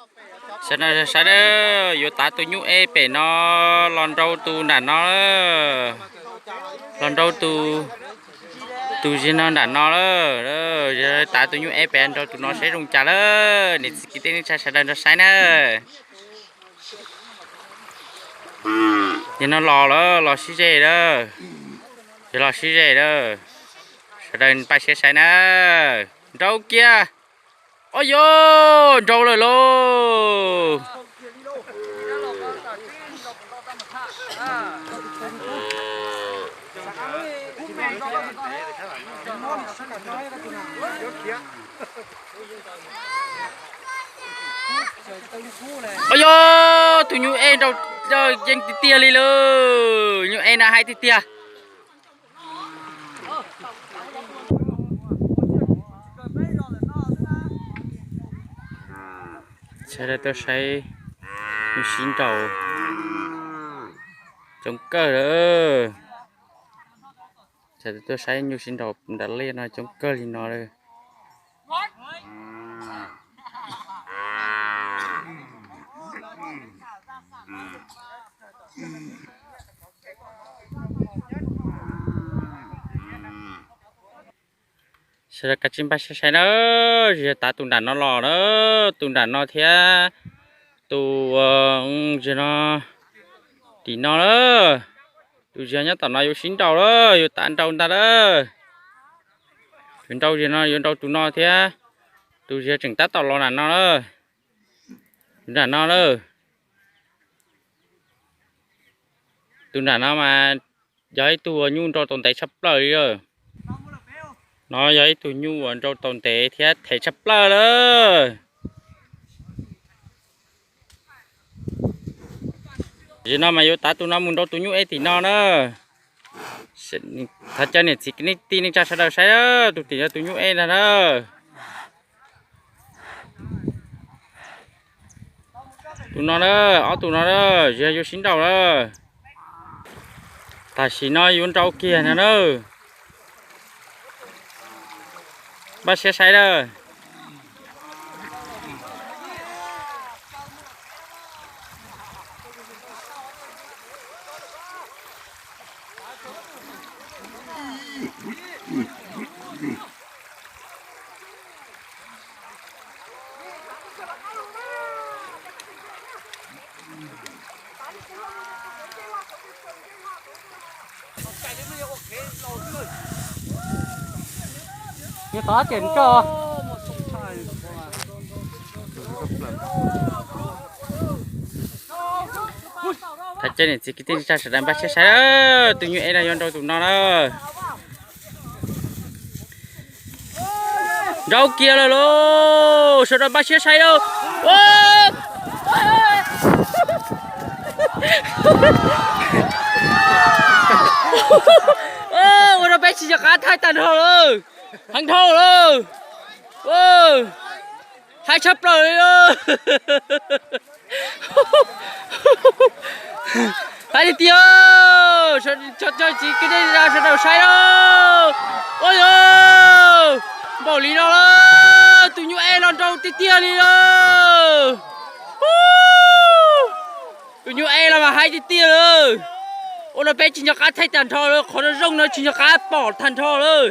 Sawv daws saib na, yuav tav tus nyuj ej pem no los nrau tus nram no, los nrau tus, tus zig no nram no lawm. Tav tus nyuj ej pem nrau tus no saib zoo cas lawm. Niam txiv kwv tij neej tsa sawv daws nrog saib na. Yog no los lawm, los sib ze lawm, yog los sib ze lawm. Sawv daws npaj siab saib na. Nrau kiag. Oj yog, nrau lawm lauj. Oj yog, tus nyuj ej nrau yeej tiag tiag li lawm. Nyuj ej na haib tiag tiag. Sawv daws tuaj saib nyuj sib nraus coob kawg lawm. Sawv daws tuaj saib nyuj sib nraus nram liaj no coob kawg li no lawm. Sawv daws kav tsij npaj siab saib na, yog tav tus nram no los na, tus nram no thiab tus, yog no, tim no na, tus yog nyob tom no yuav sib nraus lawm, yuav tav nraus ntag lawm. Tus nraus yog no yuav nraus tus no thiab, tus yog tseem tab tom los nram no na, tus nram no na. Tus nram no mas yog ib tug uas nyuj nrau tau ntev tshaj plaws li lawm. No yog ib tug nyuj uas nrau tau ntev thiab them tshaj plaws lawm. Yog no mas yuav tav tus no mus nrau tus nyuj ej tim no na. Thov caw niam txiv kwv tij neej tsa sawv daws saib, tus tim no tus nyuj ej ntag na. Tus no na, ob tug no na, yog yuav sib nraus na. Tam sim no yuav nrau kiag no na. Npaj siab saib na. Nws tov ces nws coj. Thov caw niam txiv kwv tij neej tsa sawv daws npaj siab saib, tus nyuj ej no yuav nrau tus no na. Nrau kiag lawm lauj, sawv daws npaj siab saib lauj. Ua rau peb tsis nco qab thaij tag nrho lawm. Heev dhau lawm. Haib tshaj plaws li lawm. Haib tiag tiag. Tso tso txiv kwv tij sawv daws saib lauj. Ua yog, npaum li no lawm, tus nyuj ej los nrau tiag tiag li lawm. Tus nyuj ej los mas haib tiag tiag lawm. Ua rau peb tsis nco qab thaij tag nrho lawm, qhov zoo no tsis nco qab pom tag nrho lawm.